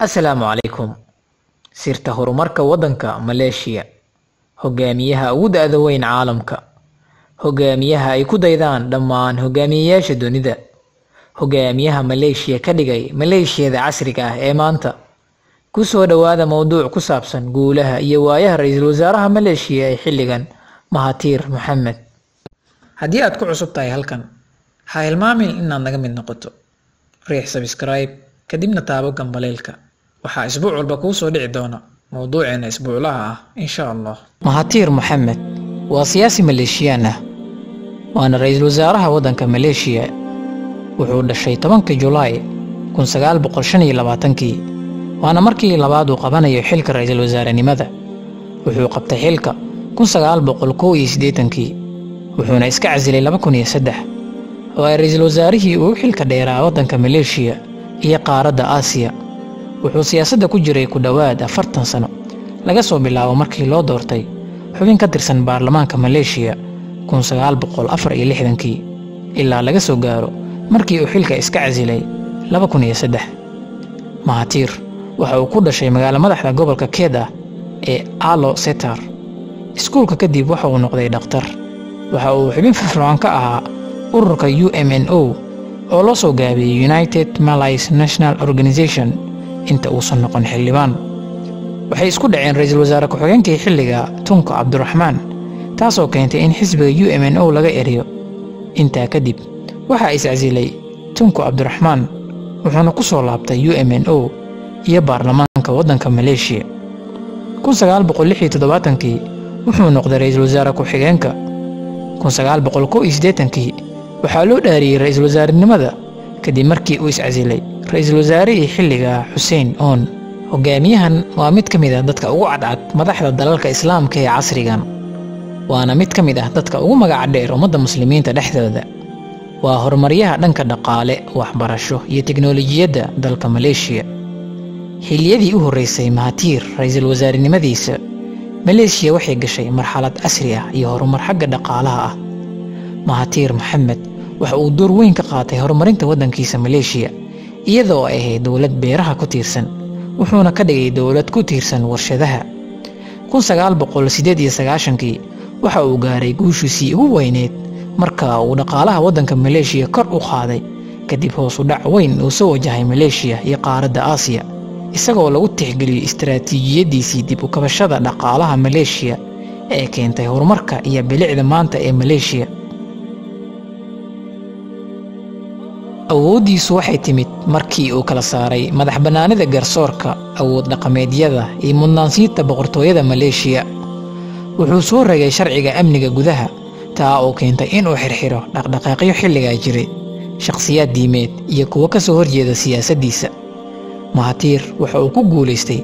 Assalaamu calaykum. Sirta horumarka waddanka Maleeshiya. Hogaamiyaha ugu da'da weyn caalamka. Hogaamiyaha ay ku daydaan dhammaan hogaamiyeyaasha dunida. Hogaamiyaha Maleeshiya ka dhigay Maleeshiyada casriga ah ee maanta. Ku soo dhawaada mowduuc ku saabsan guulaha iyo waayaha ra'iisul wasaaraha Maleeshiya ee xilligan, Mahathir Mohamad. Haddii aad ku cusub tahay halkan, ha hilmaamin inaad naga mid noqoto. Riix subscribe, kadibna taabo gambaleelka. Waxaa isbuuc walba kuu soo dhici doona mowduuceena isbuuclaha ah, insha Allah. Mahathir Mohamad waa siyaasi Maleeshiyaan ah, waana ra'iisul wasaaraha waddanka Maleeshiya. Wuxuu dhashay 10-ka Julaay 1925-kii, waana markii labaad uu qabanayo xilka ra'iisul wasaarenimada. Wuxuu qabtay xilka 1981-kii, wuxuuna iska casilay 2003. Waa ra'iisul wasaarihii ugu xilka dheeraa waddanka Maleeshiya iyo qaaradda Aasiya. Wuxuu siyaasadda ku jiray ku dhowaad 40 sano, laga soo bilaabo markii loo doortay xubin ka tirsan baarlamaanka Maleeshiya 1964-kii ilaa laga soo gaaro markii uu xilka iska casilay 2003. Mahathir waxa uu ku dhashay magaalo madaxda gobolka Kedah ee Alo Setar. Iskuulka kadib waxa uu noqday dhakhtar. Waxa uu xubin firfircoon ka ahaa ururka UMNO, oo loo soo gaabiyey United Malays National Organization, inta uusan noqon xildhibaan. Waxay isku dhaceen ra'iisul wasaare ku-xigeenkii xilliga, Tunku Cabdiraxmaan, taasoo keentay in xisbiga UMNO laga eriyo. Intaa kadib waxaa is casilay Tunku Cabdiraxmaan, wuxuuna ku soo laabtay UMNO iyo baarlamaanka waddanka Maleeshiya. 1976-kii wuxuu noqday ra'iisul wasaare ku-xigeenka. 1981-kii waxaa loo dhaariyey ra'iisul wasaarenimada kadib markii uu iscasilay ra'iisul wasaarihii xilliga, Xuseen Oon. Hogaamiyahan waa mid ka mid ah dadka ugu cadcad madaxda dalalka Islaamka ee casrigan, waana mid ka mid ah dadka ugu magaca dheer ummadda Muslimiinta dhexdooda. Waa horumaryaha dhanka dhaqaale, waxbarasho iyo teknolojiyadda dalka Maleeshiya. Xilliyadii u horreysay Mahathir ra'iisul wasaarenimadiisa, Maleeshiya waxay gashay marxalad casri ah iyo horumar xagga dhaqaalaha ah. Mahathir Mohamad waxa uu door weyn ka qaatay horumarinta waddankiisa Maleeshiya, iyadoo ay ahayd dowlad beeraha ku tiirsan, wuxuuna ka dhigay dowlad ku tiirsan warshadaha. 1998-kii waxa uu gaaray guushiisii ugu weyneyd marka uu dhaqaalaha waddanka Maleeshiya kor u qaaday kadib hoos u dhac weyn uu soo wajahay Maleeshiya iyo qaaradda Aasiya, isagoo lagu tixgeliyey istaraatiijiyadiisii dib u kabashada dhaqaalaha Maleeshiya ee keentay horumarka iyo bilicda maanta ee Maleeshiya. Awooddiisu waxay timid markii uu kala saaray madax bannaanida garsoorka, awood dhaqameedyada iyo mudnaansiinta boqortooyada Maleeshiya. Wuxuu soo rogay sharciga amniga gudaha, taa oo keentay inuu xirxiro dhaqdhaqaaqyo xilligaa jiray, shakhsiyaad diimeed iyo kuwo ka soo horjeeda siyaasaddiisa. Mahathir waxa uu ku guulaystay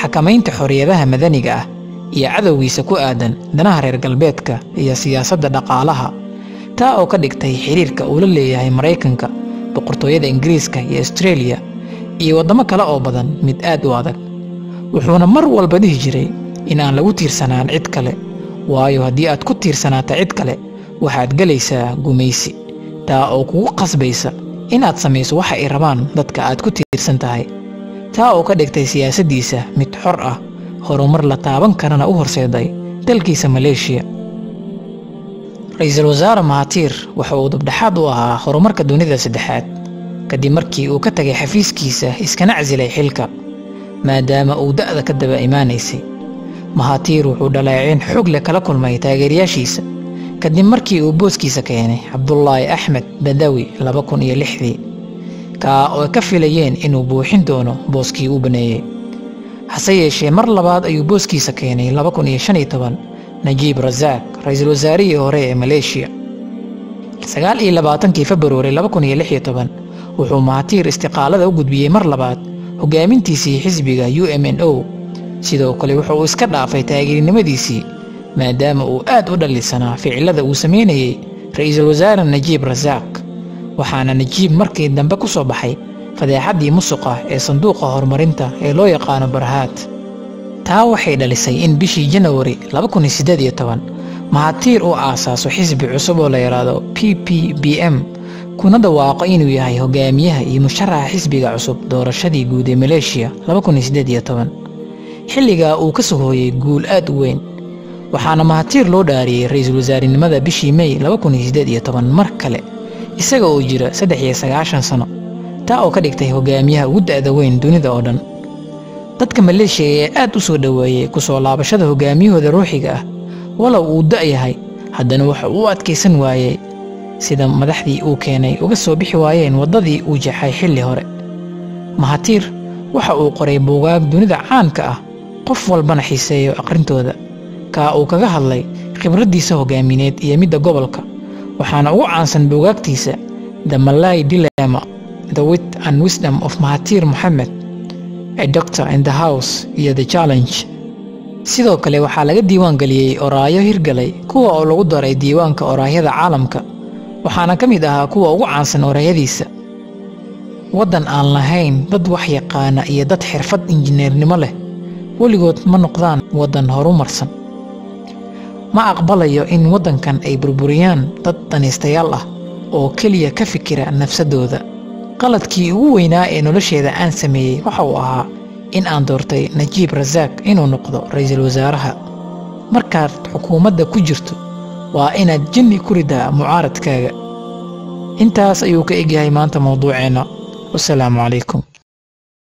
xakamaynta xorriyadaha madaniga ah iyo cadowgiisa ku aadan danaha reer galbeedka iyo siyaasadda dhaqaalaha, taa oo ka dhigtay xiriirka uu la leeyahay Maraykanka, Boqortooyada Ingiriiska iyo Australia iyo waddamo kale oo badan mid aad u adag. Wuxuuna mar walba dhihi jiray in aan lagu tiirsanaan cid kale, waayo haddii aad ku tiirsanaato cid kale waxaad gelaysaa gumaysi, taa oo kugu qasbaysa inaad samayso waxa ay rabaan dadka aad ku tiirsan tahay. Taa oo ka dhigtay siyaasaddiisa mid xor ah, horumar la taaban karana u horseeday dalkiisa Maleeshiya. Ra'iisul wasaare Mahathir waxa uu dabdhexaad u ahaa horumarka dunida saddexaad kadib markii uu ka tagay xafiiskiisa iskana casilay xilka, maadaama uu da'da ka daba imaanaysay. Mahathir wuxuu dhaleeceyn xoog leh kala kulmay taageerayaashiisa kadib markii uu booskiisa keenay Cabdullaahi Axmed Badawi 2006-dii, kaa oo ka filayeen inuu buuxin doono booskii uu baneeyey. Hase yeeshee mar labaad ayuu booskiisa keenay 2015 Najiib Rasaaq, ra'iisul wasaarihii hore ee Maleeshiya. 29-kii Februari 2016 wuxuu Mahathir istiqaalada u gudbiyey mar labaad hogaamintiisii xisbiga UMNO. Sidoo kale wuxuu uu iska dhaafay taageernimadiisii, maadaama uu aad u dhalisanaa ficilada uu sameynayay ra'iisul wasaare Najiib Rasaaq. Waxaana Najiib markii dambe ku soo baxay fadeexaddii musuqa ee sanduuqa horumarinta ee loo yaqaano Barhaad. Taa waxay dhalisay in bishii Janawari 2018 Mahathir uu aasaaso xisbi cusub oo la yidhaahdo PPBM, kuna dhawaaqo inuu yahay hogaamiyaha iyo musharaxa xisbiga cusub doorashadii guud ee Maleeshiya 2018. Xilligaa uu ka soo hooyay guul aad u weyn, waxaana Mahatiir loo dhaariyey ra-iisul wasaarenimada bishii May 2018 mar kale, isaga oo jira 93 sano, taa oo ka dhigtay hogaamiyaha ugu da'da weyn dunida oo dhan. Dadka Maleeshiya ee aad u soo dhoweeyey ku soo laabashada hogaamiyahooda ruuxiga ah, walow uu da' yahay, haddana waxa uu u adkaysan waayey sida madaxdii uu keenay uga soo bixi waayeen waddadii uu jeexay xilli hore. Mahatiir waxa uu qoray buugaag dunida caanka ah, qof walbana xiiseeyo aqrintooda, kaa uu kaga hadlay khibraddiisa hogaamineed iyo midda gobolka, waxaana ugu caansan buugaagtiisa The Malay Dilemma, The Wit and Wisdom of Mahathir Mohamad, A Doctor in the House iyo The Challenge. Sidoo kale waxaa laga diiwaan geliyey oraayo hirgalay, kuwa oo lagu daray diiwaanka oraahyada caalamka, waxaana ka mid ahaa kuwa ugu caansan oraayadiisa: waddan aan lahayn dad wax yaqaana iyo dad xirfad injineernimo leh weligood ma noqdaan waddan horumarsan. Ma aqbalayo in waddankan ay burburiyaan dad danaystayaal ah oo keliya ka fikira nafsadooda. Qaladkii ugu weynaa ee nolosheeda aan sameeyey waxa uu ahaa in aan doortay Najiib Rasaaq inuu noqdo ra'iisul wasaaraha. Markaad xukuumadda ku jirto waa inaad jinni ku ridaa mucaaradkaaga. Intaas ayuu ka egyahay maanta mowduuceenna. Wasalaamu calaykum.